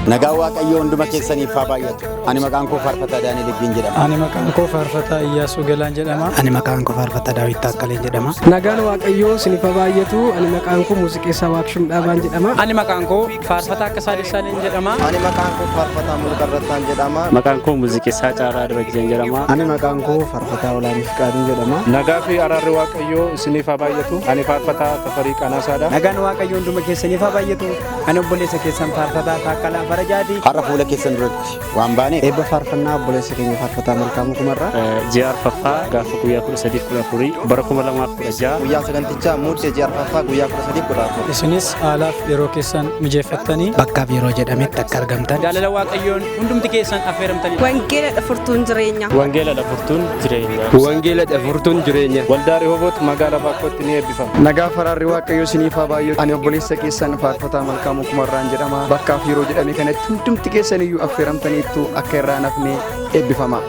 Nagaa Waaqayyoo hunduma keessaniif haa baay'atu. Ani maqaan koo Faarfataa Daani'el Ibbiin jedhama. Ani maqaan koo Faarfataa Iyyaasuu Galaan jedhama. Ani maqaan koo Faarfataa Daawit Taakkaleen jedhama. Nagaan Waaqayyoo isiniif haa baay'atu. Ani maqaan koo Muuziqeessaa Waaqshum Dhaabaan jedhama. Ani maqaan koo Faarfataa Akkasaa Dessaaleen jedhama. Ani maqaan koo Faarfataa Mulqarrattaan jedhama. Maqaan koo Muuziqeessaa Caalaa Darajjeen jedhama. Ani maqaan koo Faarfataa Olaanii Fiqaaduu jedhama. Nagaa fi araarri Waaqayyoo isiniif haa baay'atu. Ani Faarfataa Tafarii Qanaasaadha. Nagaan Waaqayyoo hunduma keessaniif haa baay'atu. Ani obboleessa keessan Faarfataa Taakkalaa Farajaati. Har'a fuula keessan duratti waan baaneef Eebba faarfannaa obboleessa keenya Faarfataa Malkaamuu Kumarraa. Ji'a arfaffaa gaafa guyyaa 13 14 bara 2016. Guyyaa sagantichaa Muddee ji'a arfaffaa guyyaa 13 14. Isinis haalaaf yeroo keessan mijeeffattanii bakkaaf yeroo jedhametti akka argamtan. Jaalala Waaqayyoon hundumti keessan affeeramtanii. Wangeela Furtuun Jireenya. Wangeela Furtuun Jireenya. Wangeela Furtuun Jireenya. Waldaa Rehoboot magaalaa Baakkootti ni eebbifama. Nagaa faraarri Waaqayyoo isiniif haa baay'atu. Ani obboleessa keessan Faarfataa Malkaamuu Kumarraan jedhama. Bakkaaf yeroo jedhame kanatti hundumti keessan iyyuu affeeramtaniittu akka irraa nafne eebbifama.